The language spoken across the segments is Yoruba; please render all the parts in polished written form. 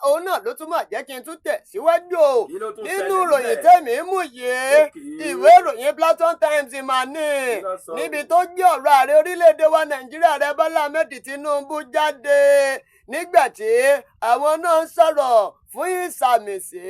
Òun náà ló tún máa jẹ́ kí n tún tẹ̀ síwájú o Kí ló tún nínú ṣẹlẹ̀ ìròyìn níbẹ̀? tẹ̀mí mú yìí. Ìwé ìròyìn Plateau Times máa ní Kí ló sọ? níbi tó gbé ọ̀rọ̀ ààrẹ orílẹ̀-èdè wa Nàìjíríà rẹ Bọ́lá Ahmed Tinubu jáde nígbà tí àwọn náà ń sọ̀rọ̀ fún ìsàmìsí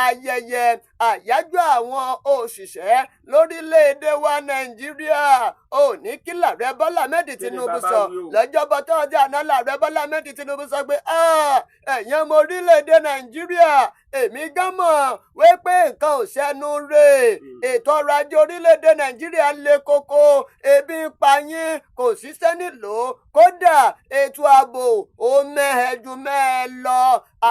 ayẹyẹ àyájọ́ àwọn òṣìṣẹ́ lórílẹ̀-èdè wa Nàìjíríà. Ò ní kí làárẹ Bọ́lá Ahmed Kí ni Tinubu bàbá sọ wí o? Lọ́jọ́bọ̀ tọ́jú àná, làárẹ Bọ́lá Ahmed Tinubu sọ pé, "Ah, ẹ̀yin ọmọ orílẹ̀-èdè Nàìjíríà, èmi gan mọ̀ wípé nǹkan ò ṣẹnu rè. Ètò ọrọ̀ ajé orílẹ̀-èdè Nàìjíríà le koko, ebi ń pa yín, kò síṣẹ́ nílùú, kódà ètò ààbò ó mẹ́hẹ̀ ju mẹ́ẹ̀ lọ,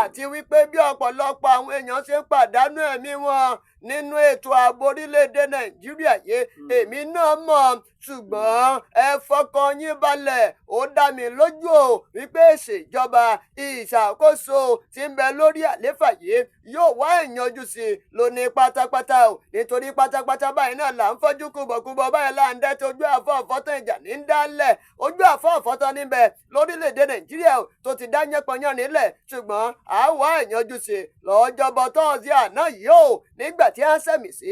àti wípé bí ọ̀pọ̀lọpọ̀ àwọn èèyàn ṣe ń pàdánù ẹ̀mí wọn nínú ètò ààbò orílẹ̀-èdè Nàìjíríà yìí, èmi náà mọ̀. Ṣùgbọ́n ẹ fọkàn yín balẹ̀, ó dá mi lójú o wípé ìṣèjọba ìṣàkóso tí ń bẹ lórí àléfà yìí yóò wá ìyanjú sí i lóní pátápátá o, nítorí pátápátá báyìí náà là ń fọ́jú, kúbọ̀kúbọ̀ báyìí là ń dẹ́ tójú àfọ́ ọ̀fọ́tàn, ìjà ní ń dálẹ̀ ojú àfọ́ ọ̀fọ́tàn níbẹ̀ lórílẹ̀‐èdè Nàìjíríà o, tó ti dá yánpọnyán nílẹ̀. Ṣùgbọ́n àwa ìyanjú sí i." Lọ́jọ́bọ̀ tọ́sí àná yìí o, nígbà tí a ń sẹ̀mí sí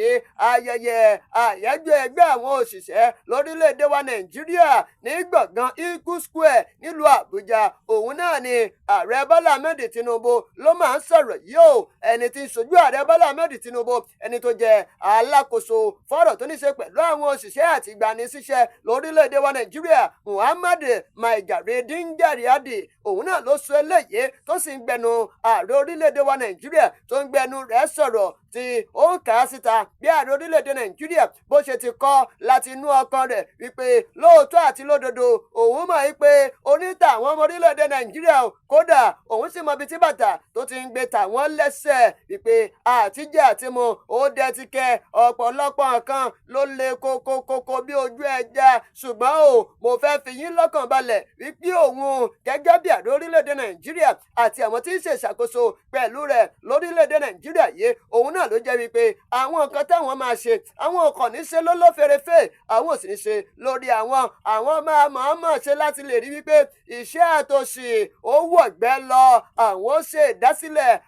ayẹyẹ àyájọ́ ẹgbẹ́ àwọn òṣìṣẹ́ lórílẹ̀‐èdè wa Nàìjíríà ní gbọ̀ngàn Eagle Square nílùú Àbújá, òun náà ni ààrẹ Bọ́lá Ahmed Tinubu ló máa ń sọ̀rọ̀ yìí o. Ẹni tí ń ṣojú ààrẹ Bọ́lá Ahmed Tinubu, ẹni tó jẹ́ alákòóso fọ́rọ̀ tó ní ṣe pẹ̀lú àwọn òṣìṣẹ́ àti ìgbanisíṣẹ́ lórílẹ̀‐èdè wa Nàìjíríà, Muhammad Maigari Dingyadi, òun náà ló sọ eléyìí, tó sì ń gbẹnu ààrẹ orílẹ̀‐èdè wa Nàìjíríà, tó ń gbẹnu rẹ̀ sọ̀rọ̀, tí ó ń kà á síta bí ààrẹ orílẹ̀-èdè Nàìjíríà bó ṣe ti kọ́ láti inú ọkàn rẹ̀ wípé lóòótọ́ àti lódodo, òun mọ̀ wípé oníta àwọn ọmọ orílẹ̀-èdè Nàìjíríà o, kódà òun sì mọ ibi tí bàtà tó ti ń gbé tàwọn lẹ́sẹ̀, wípé àtijẹ àtimu ó dẹ ti kẹ, ọ̀pọ̀lọpọ̀ nǹkan ló le kókókókó bí ojú ẹja. Ṣùgbọ́n o, mo fẹ́ fi yín lọ́kàn balẹ̀ wípé òun gẹ́gẹ́ bí ààrẹ orílẹ̀-èdè Nàìjíríà àti àwọn tí ń ṣe ìṣàkóso pẹ̀lú rẹ̀ lórílẹ̀-èdè Nàìjíríà yìí, òun náà ló jẹ́ wípé àwọn nǹkan táwọn máa ṣe, àwọn kò ní ṣe lólóferefé, àwọn ò sì ní ṣe lórí àwọn máa mọ̀ọ́mọ̀ ṣe láti lè rí wípé ìṣẹ́ àtòṣì ó wọ̀gbẹ́ lọ. Àwọn ṣe ìdásílẹ̀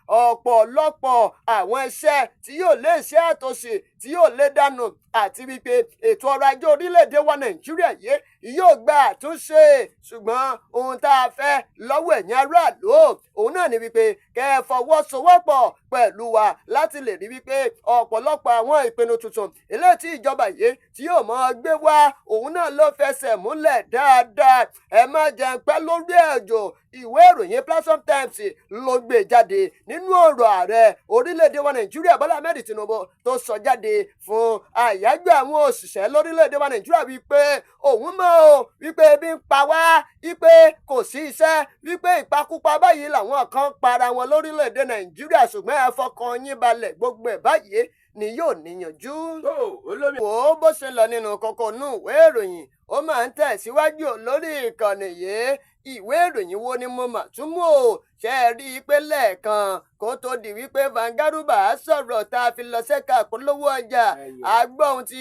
ọ̀pọ̀lọpọ̀ àwọn iṣẹ́ tí yóò lé ìṣẹ́ àtòṣì, tí yóò lé dànù, àti wípé ètò ọrọ̀ ajé orílẹ̀-èdè wa Nàìjíríà yìí yóò gba àtúnṣe. Ṣùgbọ́n ohun tá a fẹ́ lọ́wọ́ ẹ̀yin aráàlú, òun náà ni wípé kẹ́ ẹ fọwọ́sowọ́pọ̀ pẹ̀lú wa láti lè rí wípé ọ̀pọ̀lọpọ̀ àwọn ìpinnu tuntun eléyìí tí ìjọba yìí tí yóò máa gbé wá, òun náà ló fẹsẹ̀ múlẹ̀ dáadáa. Ẹ má jẹun pẹ́ lórí ẹ̀jọ̀. Ìwé ìròyìn Platform Times ló gbé jáde nínú ọ̀rọ̀ ààrẹ orílẹ̀-èdè wa Nàìjíríà Bọ́lá Ahmed Tinubu tó sọ jáde fún àyájọ́ àwọn òṣìṣẹ́ lórílẹ̀-èdè wa Nàìjíríà, wípé òun mọ̀ o wípé ebi ń pa wá, wípé kò sí iṣẹ́, wípé ìpakúpa báyìí làwọn kan para wọn lórílẹ̀-èdè Nàìjíríà, ṣùgbọ́n ẹ fọkàn yín balẹ̀, gbogbo ẹ̀ báyìí ni yóò níyanjú. Tó olómi. Wò ó bó ṣe lọ nínú kókó inú ìwé ìròyìn, ó máa ń tẹ̀síwájú lórí ìkànnì yìí. Ìwé ìròyìn wo ni mo mà tún mú o? Ṣe é rí i pé lẹ́ẹ̀kan kó tó di wípé Vangaruba sọ̀rọ̀ tá a fi lọ sẹ́ka polówó ọjà, a gbọ́ ohun tí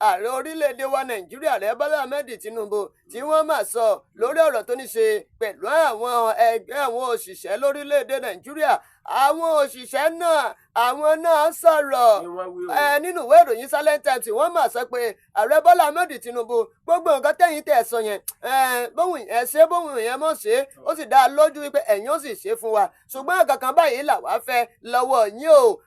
ààrẹ orílẹ̀-èdè wa Nàìjíríà rẹ̀ Bọ́lá Ahmed Tinubu tí wọ́n mà sọ lórí ọ̀rọ̀ tó ní ṣe pẹ̀lú àwọn ẹgbẹ́ àwọn òṣìṣẹ́ lórílẹ̀-èdè Nàìjíríà. Àwọn òṣìṣẹ́ náà, àwọn náà sọ̀rọ̀ ẹ nínú ìwé ìròyìn Silent Times. Wọ́n mà sọ pé ààrẹ Bọ́lá Ahmed Tinubu, gbogbo nǹkan tẹ̀yìn tẹ̀ sọ yẹn, bóun ẹ ṣe, bóun yẹn mọ̀ ṣe, ó sì dá a lójú wípé ẹ̀yin ó sì ṣe fún wa. Ṣùgbọ́n nǹkan kan báyìí làwa fẹ́ lọ́wọ́ yín o.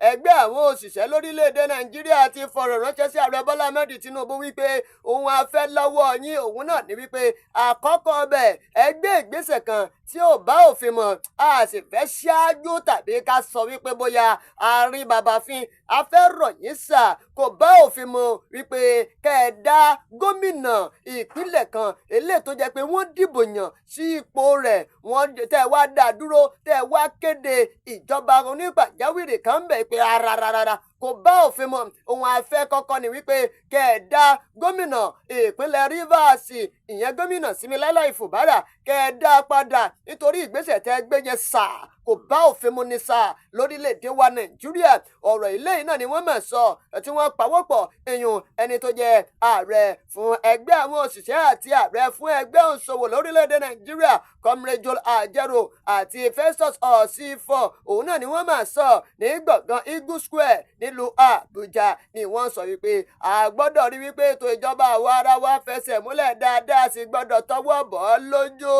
Ẹgbẹ́ àwọn òṣìṣẹ́ lórílẹ̀‐èdè Nàìjíríà ti fọ̀rọ̀ ránṣẹ́ sí ààrẹ Bọ́lá Ahmed Tinubu wípé òun á fẹ́ lọ́wọ́ yín, òun náà ní wípé àkọ́kọ́ bẹ̀, ẹgbẹ́ ìgbésẹ̀ kan tí ò bá òfin mọ̀, a sì fẹ́ ṣáájú tàbí ká sọ wípé bóyá a rí bàbá fín, a fẹ́ rọ̀ yín sà, kò bá òfin mu wípé kẹ́ ẹ dá gómìnà ìpínlẹ̀ kan eléyìí tó jẹ́ pé wọ́n dìbò yàn sí ipò rẹ̀, wọ́n tẹ́ ẹ wá dá dúró, tẹ́ ẹ wá kéde ìjọba onípàjáwìrì kan bẹ̀ pé rárá. Kò bá òfin mu. Òun àfẹ́ kọ́kọ́ ni wípé kẹ̀ẹ́dá gómìnà ìpínlẹ̀ Rivers, ìyẹn gómìnà Siminalayi Fubara, kẹ̀ẹ́dá padà, nítorí ìgbésẹ̀ tẹ́ gbé yẹn sà, kò bá òfin mu ní sà lórílẹ̀‐èdè wa Nàìjíríà. Ọ̀rọ̀ ilé yìí náà ni wọ́n mọ̀ sọ tí wọ́n pawọ́pọ̀, ìyún ẹni tó jẹ́ ààrẹ fún ẹgbẹ́ àwọn òṣìṣẹ́ àti ààrẹ fún ẹgbẹ́ òṣòwò lórílẹ̀‐èdè Nàìjíríà, Comrade Joel Ajero, àti Festus Osifo. Òun náà ni wọ́n máa sọ ní gbọ̀ngàn Eagle Square nílùú Àbújá ni wọ́n sọ wípé a gbọ́dọ̀ rí wípé ètò ìjọba àwa ara wa fẹsẹ̀ múlẹ̀ dáadáa, sì gbọ́dọ̀ tọwọ́ bọ̀ ọ́ lójú.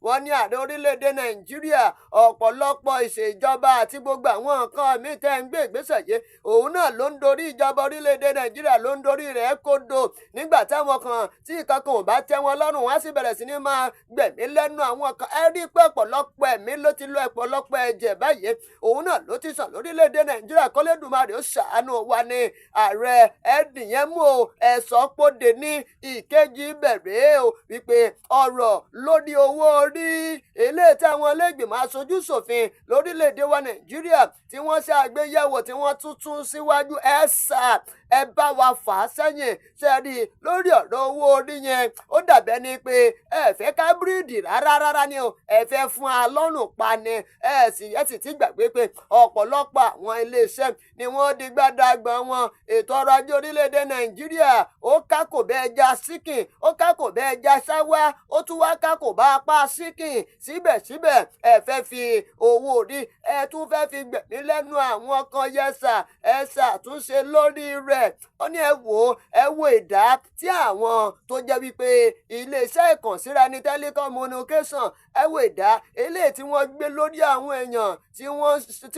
Wọ́n ní ààrẹ orílẹ̀‐èdè Nàìjíríà, ọ̀pọ̀lọpọ̀ ìṣèjọba àti gbogbo àwọn nǹkan míì tẹ́ ń gbé ìgbésẹ̀ yìí, òun náà ló ń dorí ìjọba orílẹ̀‐èdè Nàìjíríà, ló ń dorí rẹ̀ kodò. Nígbà táwọn kan tí ìkankan ò bá tẹ́ wọn lọ́rùn, wọ́n á sì bẹ̀rẹ̀ sí ní máa gbẹ̀mí lẹ́nu àwọn kan. Ẹ rí i pé ọ̀pọ̀lọpọ̀ ẹ̀mí ló ti lọ, ọ̀pọ̀lọpọ̀ ẹ̀jẹ̀ báyìí òun náà ló ti sàn lórílẹ̀‐èdè Nàìjíríà. Kọ́lẹ́dùmarè ó ṣàánú wa ní. Ààrẹ ẹ̀dìyẹn mú o, ẹ̀sọ́ pòdè ní ìkejì bẹ̀rẹ̀ o, wípé ọ̀rọ̀ lórí owó orí eléyìí tí àwọn iléègbìmọ̀ aṣojú ṣòfin lórílẹ̀‐èdè wa Nàìjíríà tí wọ́n ṣe àgbéyẹ̀wò, tí wọ́n tún tún síwájú, ẹ̀ sà, ẹ bá wa fà á sẹ́yìn. Ṣe rí i lórí ọ̀rọ̀ owó orí yẹn, ó dàbẹ́ ni pé ẹ fẹ́ ká bíríìdì rárá rárá ni o, ẹ fẹ́ fún wa lọ́rùn pa ni. Ẹ sì ti gbàgbé pé ọ̀pọ̀lọpọ̀ àwọn iléeṣẹ́ ni wọ́n di gbádàgbọ́n wọn. Ètò ọrọ̀ ajé orílẹ̀-èdè Nàìjíríà, ó kákò bẹ́ẹ̀ já síkìn, ó kákò bẹ́ẹ̀ já sáwá, ó tún wá kákò bá apá síkìn. Síbẹ̀síbẹ̀, ẹ fẹ́ fi owó orí, ẹ tún fẹ́ fi gbẹ̀mí lẹ́nu àwọn kan. Yẹsà, ẹ ṣàtúnṣe lórí rẹ̀. Ó ní ẹ wò ó, ẹ wo ìdá tí àwọn tó jẹ́ wípé iléeṣẹ́ ìkànsíra ní telecommunication, ẹ wo ìdá eléyìí tí wọ́n gbé lórí àwọn èèyàn tí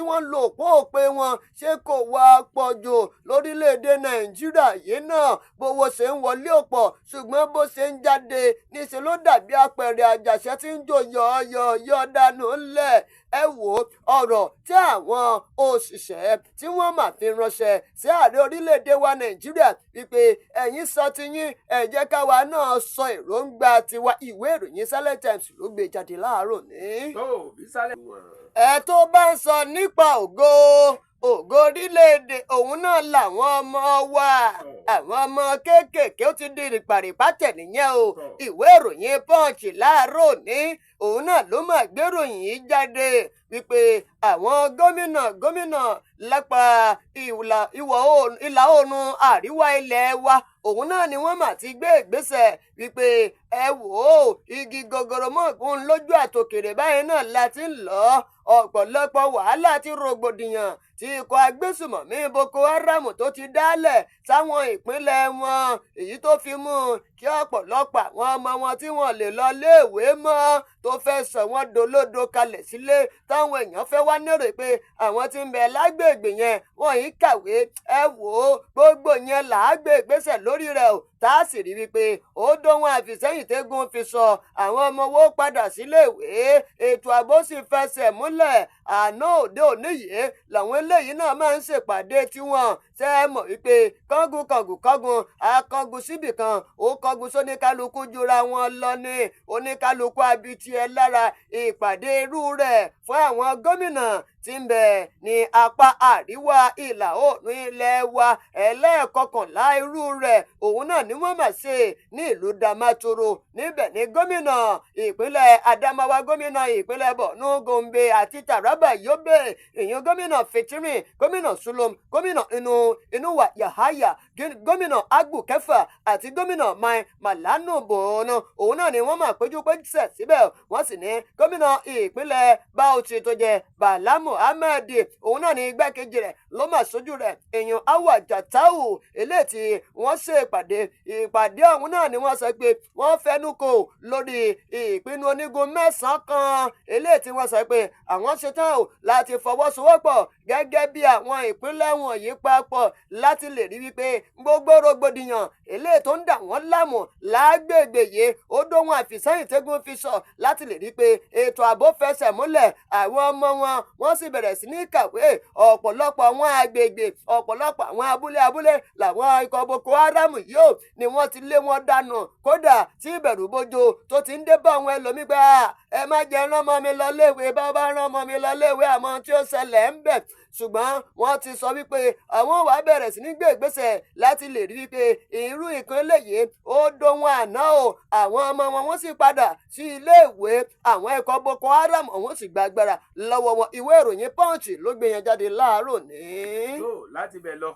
wọ́n ń lo òpó òpè wọn. Ṣé kò wá pọ̀ jù lórílẹ̀‐èdè Nàìjíríà yìí náà? Bówó ṣe ń wọlé òpọ̀, ṣùgbọ́n bó ṣe ń jáde níṣẹ́ ló dàbí apẹ̀rẹ̀ àjàṣẹ́ tí ń jò yọ̀ọ̀yọ̀ dànù ńlẹ̀. Ẹ wò ó, ọ̀rọ̀ tí àwọn òṣìṣẹ́ tí wọ́n mà fi ránṣẹ́ sí ààrẹ orílẹ̀-èdè wa Nàìjíríà wípé ẹ̀yin sọ tiyín, ẹ jẹ́ káwa náà sọ èròǹgbà tiwa. Ìwé ìròyìn Sunday Times ló gbé jáde láàárọ̀ ní. Tó bí sálẹ̀. Ẹ tó bá ń sọ nípa ògo, ògo orílẹ̀-èdè, òun náà làwọn ọmọ wa, àwọn ọmọ kéékèèké, ó ti di rìpàrìpàtẹ̀ nìyẹn o. Ìwé ìròyìn Punch láàárọ̀ òní, òun náà ló máa gbéròyìn yìí jáde wípé àwọn gómìnà gómìnà lápá ìwọ̀ ìlà oòrùn àríwá ilẹ̀ wa, òun náà ni wọ́n mà ti gbé ìgbésẹ̀ wípé ẹ wò ó, igi gogoro mọ́ọ̀gùn lójú àtòkèrè báyìí náà la ti ń lọ. Ọ̀pọ̀lọpọ̀ wàhálà àti rògbòdìyàn tí ikọ̀ agbésùmọ̀mí Boko Haram tó ti dálẹ̀ sáwọn ìpínlẹ̀ wọn, èyí tó fi mú kí ọ̀pọ̀lọpọ̀ àwọn ọmọ wọn tí wọ́n lè lọ léèwé mọ́, tó fẹ́ sọ wọ́n dolódo kalẹ̀ sílé, táwọn èèyàn fẹ́ wá nírò pé àwọn tí ń bẹ lágbègbè yẹn wọ́n yìí kàwé. Ẹ wò ó, gbogbo yẹn là á gbé ìgbésẹ̀ lórí rẹ̀ o, tá a sì rí wípé ó dóhun àfìsẹ́yìn tẹ́gùn fi sọ, àwọn ọmọ wo padà síléèwé, ètò ààbò sì fẹsẹ̀ múlẹ̀. Àná òde òní yìí làwọn eléyìí náà máa ń ṣèpàdé tiwọn. Ṣe é mọ̀ wípé kángun kángun kángun akángun síbì kan, ó kángun sóníkálukú jura wọn lọ ní oníkálukú abití ẹ lára. Ìpàdé irú rẹ̀ fún àwọn gómìnà tí ń bẹ ní apá àríwá ìlà oòrùn ilẹ̀ wa, 11 irú rẹ̀ òun náà ni wọ́n mà ṣe ní ìlú Damaturu. Níbẹ̀ ní gómìnà ìpínlẹ̀ Adamawa, gómìnà ìpínlẹ̀ Borno, Gombe àti Taraba, Yobe, ìyẹn gómìnà Fintiri, gómìnà Zulum, gómìnà Inuwa Yahaya, gómìnà Agbu Kẹfà àti gómìnà Mai Mala Buni, òun náà ni wọ́n mà péjú péjúsẹ̀ síbẹ̀. Wọ́n sì ní gómìnà ìpínlẹ̀ Bauchi tó jẹ́ Bala Muhammed, òun náà ní igbákejì rẹ̀ ló mà sójú rẹ̀, èèyàn Awa Jatau. Eléyìí tí wọ́n ṣe ìpàdé, ìpàdé ọ̀hún náà ni wọ́n sọ pé wọ́n fẹnu kò lórí ìpinnu onígun 9 kan, eléyìí tí wọ́n sọ pé àwọn ṣetán o láti fọwọ́sowọ́pọ̀ gẹ́gẹ́ bí àwọn ìpínlẹ̀ wọ̀nyí papọ̀ láti lè rí wípé gbogbo rògbòdìyàn eléyìí tó ń dà wọ́n láàmú lágbègbè yìí, ó dóhun àfìsẹ́yìn tẹ́gùn fi sọ, láti lè rí pé ètò ààbò fẹsẹ̀ múlẹ̀, àwọn ọmọ wọn wọ́n sì bẹ̀rẹ̀ sí ní kàwé. Ọ̀pọ̀lọpọ̀ àwọn agbègbè, ọ̀pọ̀lọpọ̀ àwọn abúlé abúlé làwọn ikọ̀ Boko Haram yóò ni wọ́n ti lé wọn dànù, kódà tí ìbẹ̀rù bojo tó ti ń dé bá àwọn ẹlòmíì pé ẹ má jẹ́ rán ọmọ mi lọ léèwé, bá bá rán ọmọ mi lọ léèwé, àmọ́ tí ó ṣẹlẹ̀ ń bẹ̀. Ṣùgbọ́n wọ́n ti sọ wípé àwọn wàá bẹ̀rẹ̀ sí ní gbé ìgbésẹ̀ láti lè rí wípé irú nǹkan eléyìí ó dohun àná o. Àwọn ọmọ wọn, wọ́n sì padà sí iléèwé. Àwọn ikọ̀ Boko Haram, àwọn sì gba agbára lọ́wọ́ wọn. Ìwé ìròyìn Punch ló gbé yẹn jáde láàárọ̀ ní. Tó láti bẹ̀ lọ.